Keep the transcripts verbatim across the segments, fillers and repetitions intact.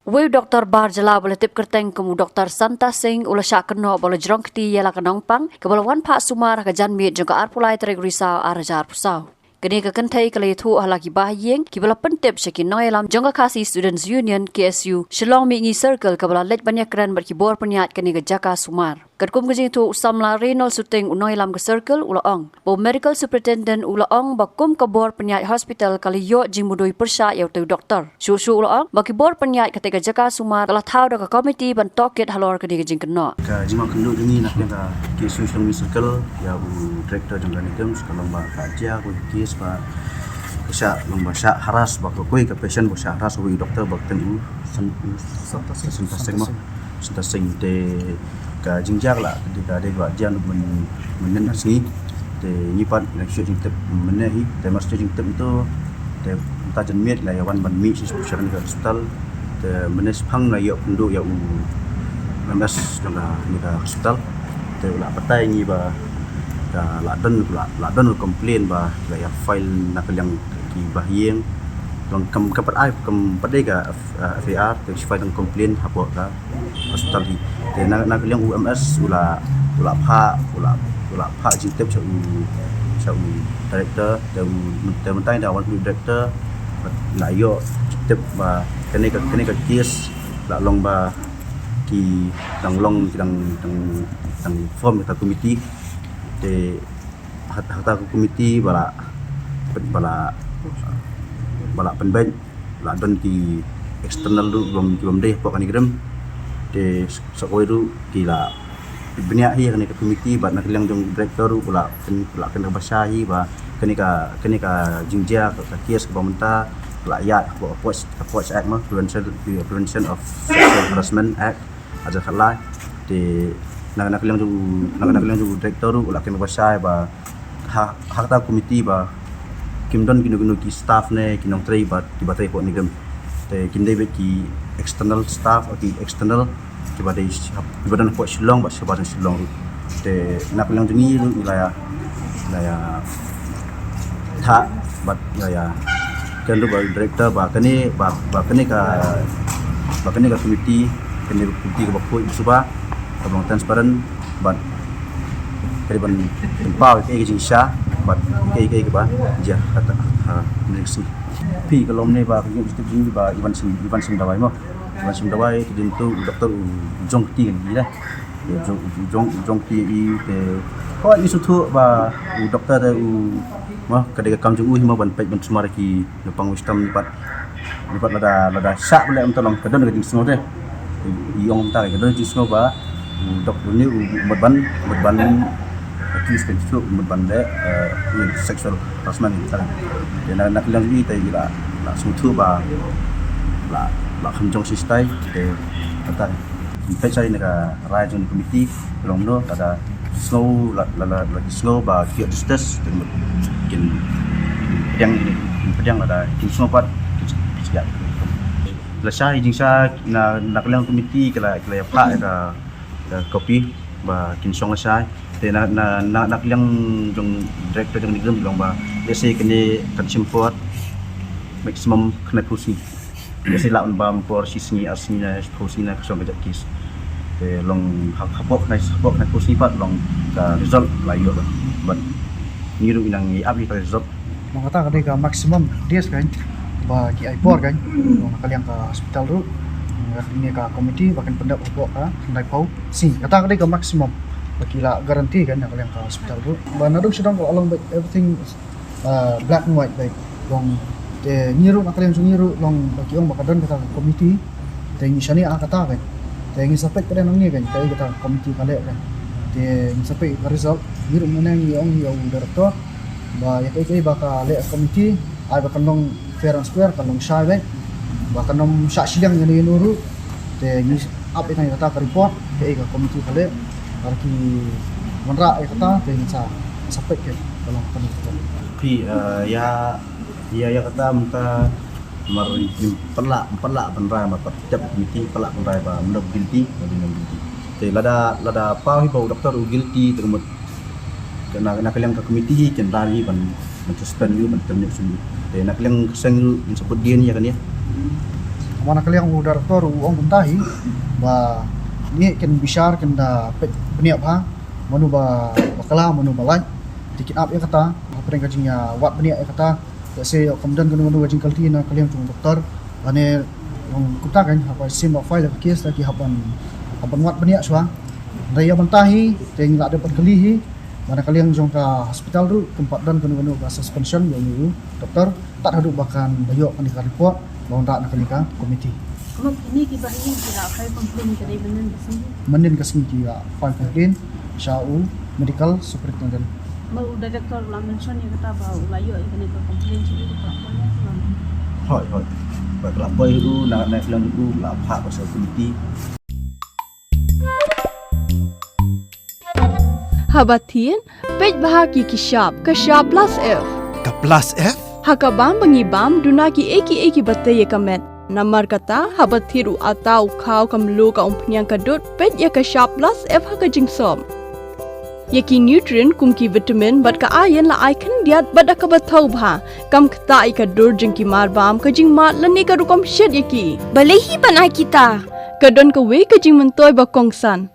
Uwei u doktor bar jylla ba la tip kyrteng kum u Doktor Santa Singh u la shah kynnoh ba u la jrong kti ïa la ka nongpang kaba la wan phah sumar ha ka janmiet jong ka arphew lai tarik u Risaw ar hajar arphew saw. Kane ka kynthei ka la ïathuh ha la ki bahaïing kiba la pyntip sha ki nongïalam jong ka Khasi Students Union, K S U, Shillong Mihngi Circle, kaba la leit ban ïakren bad ki bor pynïaid kane ka jaka sumar. Katkum ka jingïathuh, u samla Reynold Suting, u nongïalam ka circle, u la ong ba u medical superintendent u la ong ba kum ka bor pynïaid hospital ka la ïoh jingmudui pyrshah ïa utei u doktor. Shuh shuh u la ong ba ki bor pynïaid katei ka jaka sumar ka la thaw da ka komiti ban tohkit halor kane ka jingkynnoh. Ka jingma kynnoh jong ngi na ka K S U Shillong Mihngi Circle ïa u director jong ka NEIGRIHMS ka long ba ka jia ka case ba ka shah, long ba shah harass, ba ka kawei ka patient ba shah harass uwei u doktor ba kyrteng u San-, u Santa Singh. Santa Singh mo. Santa Singh. Te ka jingjia ka la, te ka dei ka la jia mynne, mynne ka sngi. Te ngi pat ngi la shu shu jingtip mynne hi. Te mar shu shu jingtip to, te mynta janmiet la ïa wan ban mih sha, sha kane ka hospital. Te mynne shaphang la ïoh pynduh ïa u M S jong kane ka hospital. Te u la batai ngi ba ka la don, la, la don complain ba la ïa file na ka liang ki bahaïing. Long kam, kam pat ai, kam pat dei ka F-, uh, F I R, te shi file complain hapoh ka hospital hi. Te na, na ka liang u M S u la, u la phah, u la, u la phah jingtip sha u, sha u director, te u, te mynta da wan u director la ïoh jingtip ba kane ka, kane ka case la long ba ki dang long, ki dang, dang, dang form kata komiti. Te ha, ha kata ka komiti ba la, ba la, ba la pynbeit, la don ki external ruh bym, bym dei hapoh ka NEIGRIHMS. Te sa kawei ruh ki la bniah hi ha kane ka komiti, bad na ka liang jong u director ruh u la kyn-, u la kynnoh ba shai hi ba kane ka, kane ka jingjia ka, ka case kaba mynta la ïaid hapoh, hapoh, hapoh Act mo, Prevention, Prevention of Sexual Harassment Act. Aja khatlai. Te na, na ka liang jong u, na, na ka liang jong u director ruh u la kynnoh ba shai ba ha, ha kata ka komiti ba kim don kino kino ki staff ne ki nongtrei ba kiba trei hapoh NEIGRIHMS. Te kim dei beit ki external staff, ki external kiba dei, kiba don hapoh Shillong bad shabar jong Shillong ruh. Te na ka liang jong ngi ruh ngi la ïa, la ïa thah bad ngi la ïa kren ruh bad director ba kane, ba, ba kane ka, ba kane ka komiti, kane ka komiti kaba khuid, kaba suba, kaba long transparent bad ka dei ban pynpaw ïa kaei ka jingshisha bad kaei kaei kaba jia ha, ha, ha, next week. Phi, ka long ne ba ka jingstep jong ngi ba i wan shim, i wan shim dawai mo. I wan shim dawai, te dei to u doktor u jong kti ïa ngi de. U jong, u jong, u jong kti ïa i te. Ko ngi sngewthuh ba u doktor te u, mo, ka dei ka kam jong u hi mo ban peit ban sumar ïa ki nongpang wisdom. Ngi pat, ngi pat lada, lada shah ba leh mynta long ka don ka jingsngew te. I ong mynta ka don ka jingsngew ba u doktor ne u mut ban, mut ban accuse, ka jingsngew mut ban leh, eh, sexual harassment, kan. Te na, na ka liang jong ngi te ngi la, la sngewthuh ba la, la kham jong shisha te, te, te. Peit shai na ka rai jong ka komiti, long no, lada sngew, la, la, la, la sngew ba ki ïoh justice, te mut kin pdiang, kin pdiang, lada kin sngew pat kin, kin, kin, lashai jingshisha na, na ka liang komiti ki la, ki la ïa phah ka, ka copy ba kin shong lashai. Te na, na, na, na ka liang jong director jong NEIGRIHMS long ba lehse kane kan shim por maximum khyndai phew sngi. Lehse lah ban bam por shi sngi, ar sngi ne, phew sngi ne ka shong ka jait case. Te long ha, hapoh khyndai, hapoh khyndai phew sngi pat long ka result la ïoh bad ngi ruh ngi nang ïa ap ïa ka result. Long kata ka dei ka maximum days kan ba ki ai por kan. Long na ka liang ka hospital ruh, na ka liang ka komiti ba kan pyndep hapoh ka khyndai phew sngi. Kata ka dei ka maximum ba ki la guarantee kan na ka liang ka hospital ruh. Ba naduh sha dang ka la long beit everything, uh, black and white beit. Long te ngi ruh na ka liang jong ngi ruh long ba ki ong ba ka don kata ka komiti. Te ngi shaniah ha kata kan. Te ngi sa peit pat nangne kan kaei kata ka komiti ka leh kan. Te ngi sa peit ka result. Ngi ruh mynne ngi ong ïa u director ba ïa kaei kaei ba ka leh ka komiti, ai ba kan long fair and square, kan long shai beit, ba kan ym shah shiliang ïano ïano ruh. Te ngi ap ïa kata ka report kaei ka komiti ka leh, ba ki wanrah ïa kata te ngi sa, sa peit kan ka long kano kano. Phi, eh, ïa, ïa, ïa kata mynta mar ngim pat lah, ngim pat lah ban rai, mar pat jop komiti pat lah ban rai ba mano guilty, mano guilty. Te lada, lada paw hi ba u doktor u guilty te ka mut na, na ka liang ka komiti hi kin rai ban, ban suspend ïa u, ban terminate ïa u. Te na ka liang ka seng ruh ngin sa put dien ïa kane. Mana ka liang u director u ong kumta hi ba ngi kin bishar kin da peit bniah bha mano ba bakla mano ba lait. Te kin ap ïa kata hapdeng ka jingïawad bniah ïa kata. Te se ïa kam don kano kano ka jingkylli na ka liang jong u doktor lane ong kumta kan haba sim ba file ka case ta ki hap ban hap ban wad bniah shuwa. Hynrei ïa mynta hi te ngi la dep ban kylli hi. Mana ka liang jong ka hospital ruh kam pat don kano kano ka suspension ïa u doktor tad haduh ba kan da ïoh kane ka report ba wanrah na kane ka committee. Kumno kine ki bahaïing ki la file complaint ka dei mynnin ka sngi? Mynnin ka sngi ki la file complaint sha u medical superintendent. Ma u director la mention ïa kata ba u la ïoh ïa kane ka complaint sha u ka la poi ïa ka? Hoi hoi. Ba ka la poi u na na film u la phah ba sha committee. Haba thied, peit bha ki ki shap, ka shap plus F. Ka plus F? Ha ka bam ba ngi bam, duna ki ei ki ei ki ba tei ïa ka met. Namar kata, haba thied u ata u khaw ka mluh ka umphniang ka dud, peit ïa ka shap plus F ha ka jingsop. Ïa ki nutrient kum ki vitamin bad ka iron la ai khyndiat bad da kaba thaw bha. Kam ktah ïa ka dur jong ki mar bam ka jingmad lane ka rukom shet ïa ki. Balei hi ban ai kita? Ka don kawei ka jingmyntoi ba kongsan.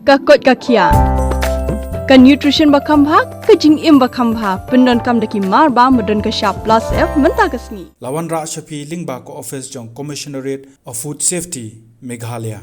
Ka koit ka khiah. Ka nutrition ba kham bha, ka jingim ba kham bha. Pyndonkam da ki mar bam ba don ka shap plus F mynta ka sngi. La wanrah sha phi lyngba ka office jong Commissionerate of Food Safety, Meghalaya.